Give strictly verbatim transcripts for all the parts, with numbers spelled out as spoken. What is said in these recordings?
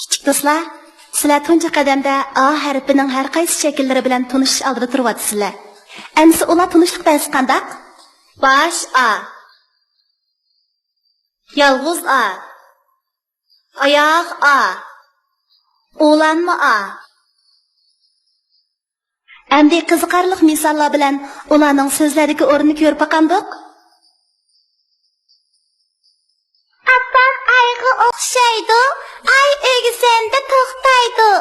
كىچىك دوستلار، سىلەر تۇنجى قەدەمدە ئا ھەرپىنىڭ ھەر قايسى شەكىللىرى بىلەن تونۇشۇش ئالدىدا تۇرۇۋاتىسىلەر. ئەمسە ئۇلار تونۇشلۇق بەرسە قانداق؟ باش ئا، يالغۇز ئا، ئاياغ ئا، ئۇلانما ئا. ئەمدى قىزىقارلىق مىساللار بىلەن ئۇلارنىڭ سۆزلەردىكى ئورنىنى كۆرۈپ باقامدۇق؟ ئاپام ئايغا ئوخشايدۇ، ئاي ئۆگزەمدە توختايدۇ.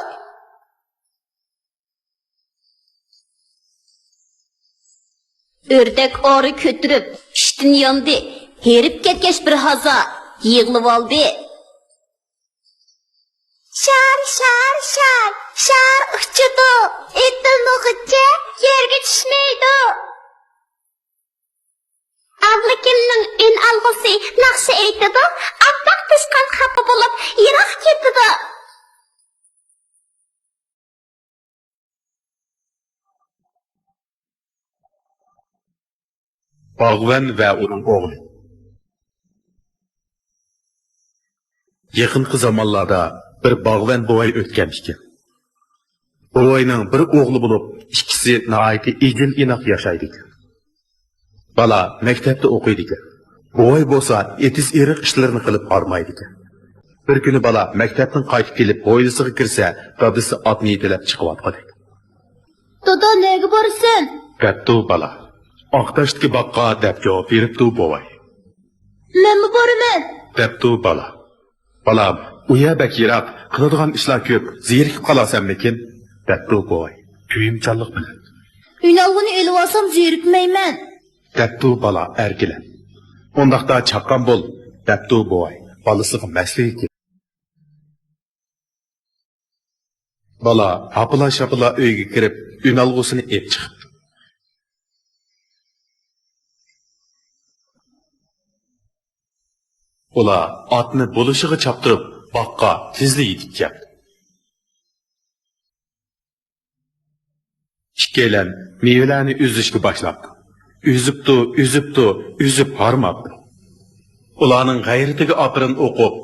ئۆردەك ئارا كۆتۈرۈپ، ئىشتىن ياندى، ھېرىپ كەتكەچ بىر ھازا يىغلىۋالدى. شار، شار، شار، شار ئۇچىدۇ، ئېتىلمىغۇچە يەرگە چۈشمەيدۇ. ئابلىكىمنىڭ ئۈنئالغۇسى ناخشا ئېيتىدۇ، ئاپئاق تىشقان خاپا بولۇپ يىراق كېتىدۇ. باغۋەن ۋە ئۇنىڭ ئوغلى. يېقىنقى زامانلاردا بىر باغۋەن بوۋاي ئۆتكەن ئىكەن. بوۋاينىڭ بىر ئوغلى بولۇپ، ئىككىسى ناھايىتى ئىجىل-ئىناق ياشايدىكەن. بالا مەكتەپتە ئوقۇيدىكەن. بوۋاي بولسا ئېتىز-ئېرىق ئىشلىرىنى قىلىپ ھارمايدىكەن. بىر كۈنى بالا مەكتەپتىن قايتىپ كېلىپ، ھويلىسىغا كىرسە، دادىسى ئاتنى يېتىلەپ چىقىۋاتقان ئىكەن. دادا، نەگە بارىسەن؟ دەپتۇ بالا. ئاقتاشتىكى باغقا، دەپ جاۋاب بېرىپتۇ بوۋاي. مەنمۇ بارىمەن، دەپتۇ بالا. بالام، ئۇ يەر بەك يىراق، قىلىدىغان ئىشلار كۆپ، زېرىكىپ قالارسەنمىكىن؟ دەپتۇ بوۋاي كۆيۈمچانلىق بىلەن. ئۈنئالغۇنى ئېلىۋالسام زېرىكمەيمەن، دەپتۇ بالا ئەركىلەپ. ئۇنداقتا چاققان بول، دەپتۇ بوۋاي بالىسىغا مەسلىھەت. بالا ھاپىلا-شاپىلا ئۆيگە كىرىپ، ئۈنئالغۇسىنى ئېلىپ چىقىپتۇ. ئۇلار ئاتنى بولۇشىغا چاپتۇرۇپ، باغقا تېزلا يېتىپ كەپتۇ. ئىككىيلەن مېۋىلەرنى ئۈزۈشكە باشلاپتۇ. ئۈزۈپتۇ، ئۈزۈپتۇ، ئۈزۈپ ھارماپتۇ. ئۇلارنىڭ غەيرىتىگە ئاپىرىن ئوقۇپ،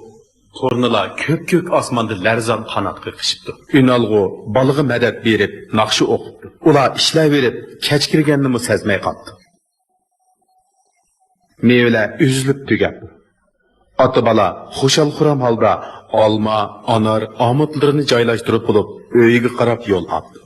تۇرنىلار كۆپكۆك ئاسماندا لەرزان قانات قېقىشىپتۇ. ئۈنئالغۇ بالىغا مەدەت بېرىپ، ناخشا ئوقۇپتۇ. ئۇلار ئىشلەۋېرىپ، كەچ كىرگەننىمۇ سەزمەي قاپتۇ. مېۋىلەر ئۈزۈلۈپ تۈگەپتۇ. ئاتا-بالا خۇشال-خۇرام ھالدا ئالما، ئانار، ئامۇتلىرىنى جايلاشتۇرۇپ بولۇپ، ئۆيىگە قاراپ يول ئاپتۇ.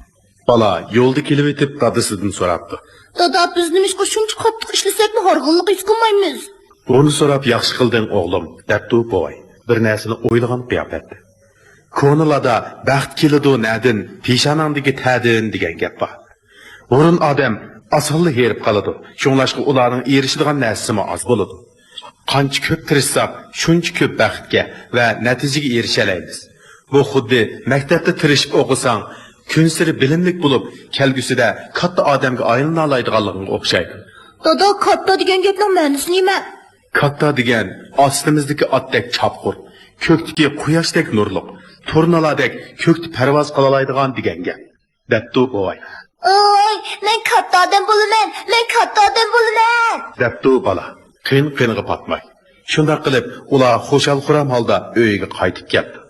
بالا يولدا كېلىۋېتىپ، دادىسىدىن سوراپتۇ. دادا، بىز نېمىشقا شۇنچە قاتتىق ئىشلىسەكمۇ ھارغىنلىق ھېس قىلمايمىز؟ بۇنى سوراپ ياخشى قىلدىڭ، ئوغلۇم، دەپتۇ بوۋاي بىر نەرسىنى ئويلىغان قىياپەتتە. كونىلاردا «بەخت كېلىدۇ نەدىن، پېشانەڭدىكى تەردىن» دېگەن گەپ بار. ھۇرۇن ئادەم ئاسانلا ھېرىپ قالىدۇ، شۇڭلاشقا ئۇلارنىڭ ئېرىشىدىغان نەرسىسىمۇ ئاز بولىدۇ. قانچە كۆپ تىرىشساق، شۇنچە كۆپ بەختكە ۋە نەتىجىگە ئېرىشەلەيمىز. بۇ خۇددى مەكتەپتە تىرىشىپ ئوقۇساڭ، كۈنسېرى بىلىملىك بولۇپ، كەلگۈسىدە كاتتا ئادەمگە ئايلىنالايدىغانلىقىڭغا ئوخشايدۇ. دادا، كاتتا دېگەن گەپنىڭ مەنىسى نېمە؟ كاتتا دېگەن ئاستىمىزدىكى ئاتتەك چاپقۇر، كۆكتىكى قۇياشتەك نۇرلۇق، تۇرنىلاردەك كۆكتە پەرۋاز قىلالايدىغان دېگەن گەپ، دەپتۇ بوۋاي. ئوي، مەن كاتتا ئادەم بولىمەن، مەن كاتتا ئادەم بولىمەن، دەپتۇ بالا قىن-قىنىغا پاتماي. شۇنداق قىلىپ، ئۇلار خۇشال-خۇرام ھالدا ئۆيىگە قايتىپ كەپتۇ.